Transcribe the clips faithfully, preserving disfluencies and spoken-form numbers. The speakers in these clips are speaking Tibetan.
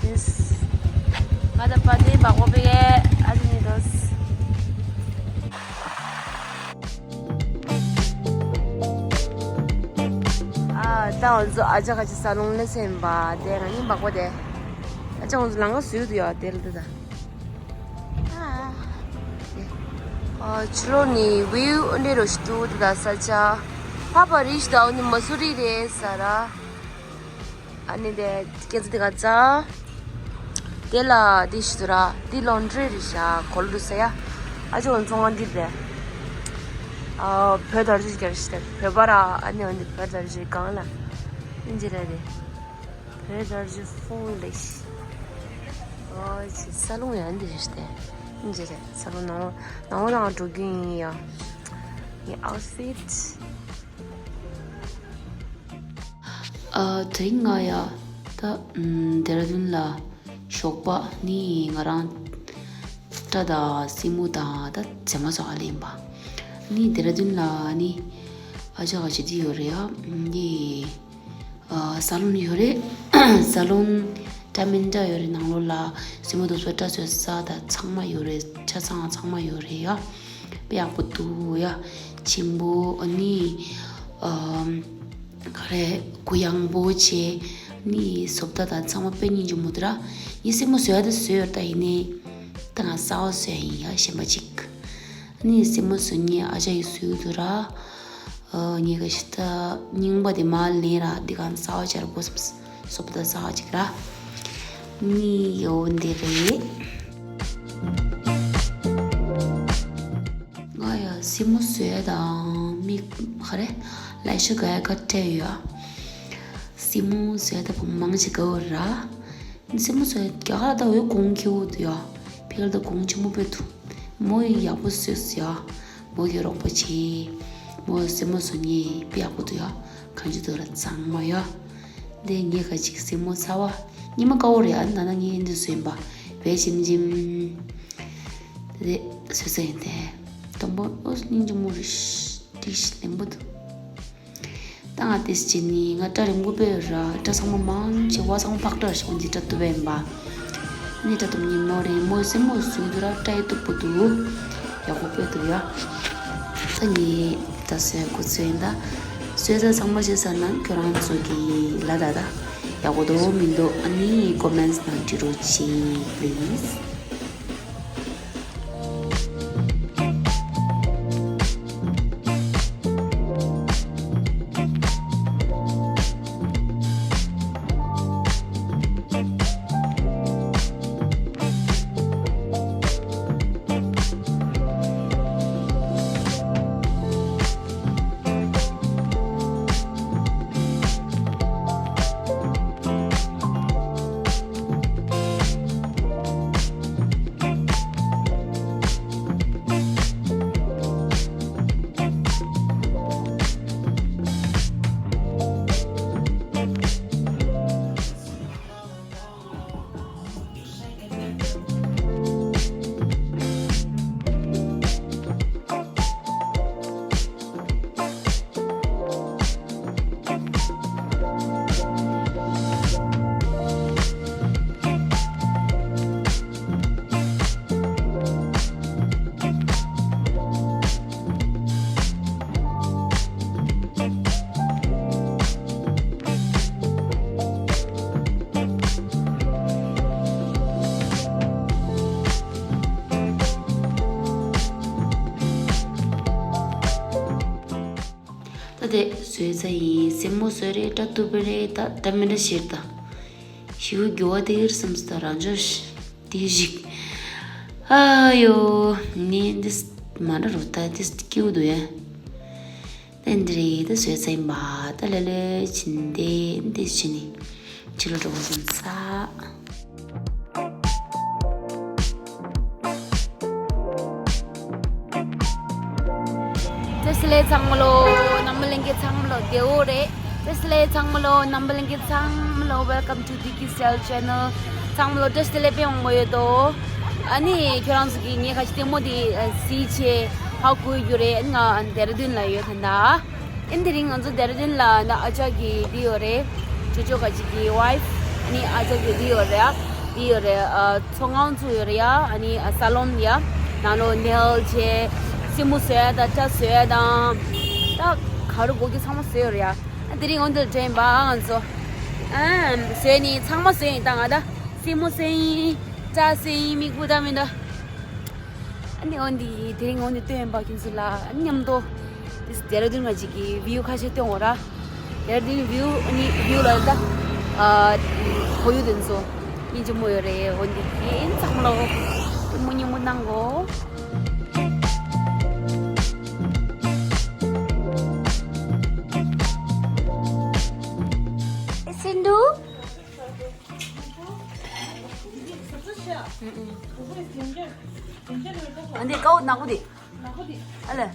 ང་ད་པ་དེ་བག་པ་པེ་ཨ་ནི་དོ། ཨ་ད་ང་ཚོ་ཨ་ཅག་ག་ཅི་ས་ལོང་ལ་སེམས་པ་དེ་ང་ནི་བག་པ་དེ། ཨ་ཅག་ང་ཚོ་ལང་ག་སུས་དུ་ཡོད་དེ་ལ་དུ་ད། ཨ་ཕྱི་ལོགས་ནི་བིའུ་འདི་རུ་ཞིག་འདུག་དེ་ད་ས་ཆ། ཕ་པ་རི་ཞིག་ད་འོ་ནི་མ་སུ་རི་རེད་ས་ར། ཨ་ནི་དེ་སྐད་ཆ་དེ་ག་ཚ། དེ་ལ་དེ་ཞིག་འདུག་ར་དེ་ལོན་ཌི་རི་རེད་ཤག་གོ་ལ་འདུག་ས་ཡ། ཨ་ཅོ་འཚོང་བ་འདི་རེད། ཨ་བོད་དར་ཇི་ཞིག་རེད་ཤག་བོད་པ་ར་ཨ་ནི་འོ་ནི་བོད་དར་ཇི་གང་ལ། ཨིན་ཇི་རེད་དེ། བོད་དར་ཇི་ཧྥོ་ལེ་ཤི། ཨོ་ཅི་ས་ལོང་ཡང་འདི་རེད་ཤག་དེ། ཨིན་ཇི་རེད་ས་ལོང་ནང་ལོགས་ནང་ལོགས་ལ་འགྲོ་རྒྱུ་ཡིན་ཡ། ངའི་ཨའུ་ཕིཊ། ཨ་དེ་རིང་ང་ཡ་ད་ཨམ་ལྡེ་ར་ལྡུན་ལ་ཞོགས་པ་ནི་ང་རང་སྐྲ་དང་སེན་མོ་དང་ད་མཛེས་མ་བཟོ་ག་ལེན་པ། ནི་ལྡེ་ར་ལྡུན་ལ་ནི་ཨ་ཅག་ག་ཅི་དེ་ཡོད་རེད་ཡ། ནི་ཨ་ས་ལོན་ཡོད་རེད། ས་ལོན་འདྲ་མི་འདྲ་ཡོད་རེད། ནང་ལོགས་ལ་སེན་མོ་དུ་སོ་སྐྲ་བཟོ་ས་ད་ཚང་མ་ཡོད་རེད། ཆ་ཚང་ཚང་མ་ཡོད་རེད་ཡ། དཔེ་ཡག་པོ་འདུག་ཡ། ཆེན་པོ་ཨ་ནི་ཨམ། ག་རེ་གུ་ཡངས་པོ་བྱས་ནི་བཟོ་ལྟ་དང་ཚང་མ་དཔེ་སྙིང་རྗེ་མོ་འདུག་ར། ངས་སེན་མོ་བཟོ་ཡ་དེ་བཟོས་ཡོད་ད་ཡིན་ནའི་ད་ང་གསར་པ་བཟོ་ཡ་ཡིན་ཡ་གཞན་པ་ཅིག་ནི་སེན་མོ་བཟོ་མཁན་ཨ་ཅག་གིས་བཟོས་འདུག་ར། ཨ་ངས་ག་ཞིག་ད་རྙིང་པ་དེ་མར་ལེན་ར་འདི་ག་གསར་པ་སྦྱར་དགོས་བསམས། བཟོ་ལྟ་གསར་པ་ཅིག་ར། ནི་ཡོ་འདི་རེད། ང་ཡ་སེན་མོ་བཟོས་དང་མིག་ག་རེ་ལས་ཤོག་ག་ཡ་ག་སྤྲད་ཡོད་ཨ། སེན་མོ་བཟོས་དང་བུ་མང་ཆེ་ག་བོ་ར། སེན་མོ་བཟོས་རྒྱ་གར་ད་འོས་གོང་ཁེ་བོ་དུ་ཡ། ཕེ་གར་ད་གོང་ཆེན་མོ་པེ་དུ། མོ་ཡི་ཡག་པོ་བཟོས་ཡ། མོ་གི་རོགས་པ་བྱས། མོ་སེན་མོ་བཟོ་ཉེ་པེ་ཡག་པོ་དུ་ཡ། གང་ཅི་དུ་ར་གཙང་མ་ཡ། འདི་ངས་ག་ཅིག་སེན་མོ་ཚ་བ། ཉི་མ་ཀ་བོ་རེད་ཨ་ན་ན་ངས་འདི་བཟོས་ཡིན་པ། བས་ཇིམ་ཇིམ། དེ་བཟོས་ས་ཡིན་ཏེ། དང་པོ་ཨོ་སྙིང་རྗེ་མོ་རེད་ཤ། ཏིག་ཤ་ལེན་པོ་འདུག་ད་ང་ཏིས་ཅི་ནི་ང་སྐྲ་རིང་པོ་དཔེ་ཡོད་ར་སྐྲ་ཚང་མ་མང་ཆེ་བ་ཚང་མ་ཕག་སྐྲ་ཞིག་འདི་སྐྲ་གཏུབ་པ་ཡིན་པ། ནི་སྐྲ་གཏུབ་ཉིན་མོ་རེད་མོ་སེན་མོ་བཟོས་འདུག་ར་སྐྲ་ཡི་སྟུག་པོ་འདུག་ཡག་པོ་དཔེ་འདུག་ཡ། ད་ནི་ད་བཟོས་འགོ་ཚུགས་ཡིན་ད། བཟོས་ཚར་ཚང་མ་བྱས་ཚར་ན་ཁྱོད་རང་ཚོ་གི་ལ་ད་ད་ཡག་པོ་འདུག་མི་འདུག་ཨ་ནི་ཀོ་མེན་ཊི་ནང་བྲིས་རོགས་གྱིས་པི་ལི་ཛི། ད་དེ་བཟོས་ཚར་ཡིན། སེན་མོ་བཟོས་རེད། སྐྲ་གཏུབ་པ་རེད། ད་ད་མི་འདྲ་ཞིག་ད། ཞིའུ་རྒྱུ་བ་དེ་ཡིར་སམ་སྟ་རང་ཅོ་ཤི་དེ་ཞིག་ཨ་ཡོ། ནི་འདི་མ་འདྲ་རུ་ད་དེ་སྐྱིའུ་འདུག་ཡ། ད་འདི་རེད་ད་བཟོས་ཚར་ཡིན་པ། ད་ལེ་ལེ་ཕྱིན་ཏེ་འདི་ཕྱིན་ནི་ཕྱི་ལོ་འགྲོ་བ་སམ་ས། བཀྲ་ཤིས་བདེ་ལེགས་ཚང་མ་ལོ། རྣམ་པ་ལྷན་རྒྱས་ཚང་མ་ལོ་བདེ་པོ་རེད། བཀྲ་ཤིས་བདེ་ལེགས་ཚང་མ་ལོ། རྣམ་པ་ལྷན་རྒྱས་ཚང་མ་ལོ། Welcome to Dicky Style Channel. ཚང་མ་ལོ་བཀྲ་ཤིས་བདེ་ལེགས་དཔེ་ཡོང་གི་ཡོད་དོ། ཨ་ནི་ཁྱོད་རང་ཚོ་གིས་ངའི་ཁ་ཆེ་ལྟད་མོ་དེ་གཟིགས་བྱས་ཧ་གོ་རྒྱུ་རེད། ཨ་ནི་ང་ལྡེ་ར་ལྡུན་ལ་ཡོད་ད་ད། ཨ་ནི་དེ་རིང་ང་ཚོ་ལྡེ་ར་ལྡུན་ལ་ན་ཨ་ཅག་གི་འདི་ཡོད་རེད། ཅོ་ཅོ་ཁ་ཆེ་གི་ཝའིཕ། ཨ་ནི་ཨ་ཅག་གི་འདི་ཡོད་རེད། འདི་ཡོད་རེད། ཨ་ཚོང་ཁང་བཙུགས་ཡོད་རེད་ཡ། ཨ་ནི་ཨ་ས་ལོན་ཡ། ནང་ལོགས་ནེལ་བྱས། སེན་མོ་བཟོ་ཡ་དང་སྐྲ་བཟོ་ཡ་དང་། ད་ག་རུ་སྒོ་གི་ཚང་མ་བཟོས་ཡོད་རེད་ཡ། ཨ་དེ་རིང་འོ་འདིར་འགྲོ་ཡིན་པ་ང་ཚོ། ཨ་བཟོས་ནི་ཚང་མ་བཟོས་ཡིན། ད་ང་ད་སེན་མོ་བཟོས་ཡིན། སྐྲ་བཟོས་ཡིན། མིག་སྤུ་ད་མི་ད། ཨ་ནི་འོ་འདི་དེ་རིང་འོ་འདི་སྟོན་པ་ཁྱེད་ཚོ་ལ་ཨ་ནི་མཉམ་དུ། དེ་ཌེ་ར་ཌུན་ང་ཅིག་གི་བིའུ་ཁ་ཤས་སྟོན་འོ་ར། ཌེ་ར་ཌུན་བིའུ་ཨ་ནི་བིའུ་ལ་ད། ཨ་ཁོར་ཡུག་དེ་ཚོ་སྙིང་རྗེ་མོ་ཡོད་རེད། འོ་འདི་ཁྱེད་ཚང་མ་ལ་འོ་སྙིང་རྗེ་མོ་གནང་གོ། སེ་འདུ། འདི་ཀའོ་ནག་པོ་འདི། ཨ་ལེ།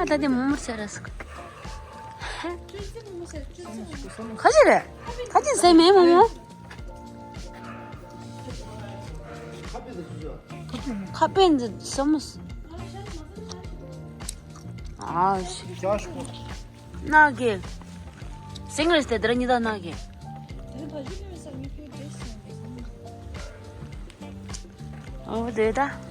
ཨ་ད་དེ་མོ་མོར་ཆ་ར་སུ། ཁ་ཅི་རེད། ཁ་ཅི་ཟེ་མེ་མོ་མོ། ཁ་པེན་འདི་སམ་མོ་ས། ཨ་ཤ་ཤ་ཤ་ཤ། ནག་གི། སིང་རེས་དེ་དེར་ཉི་ད་ནག་གི། ཨོ་དེ་ད།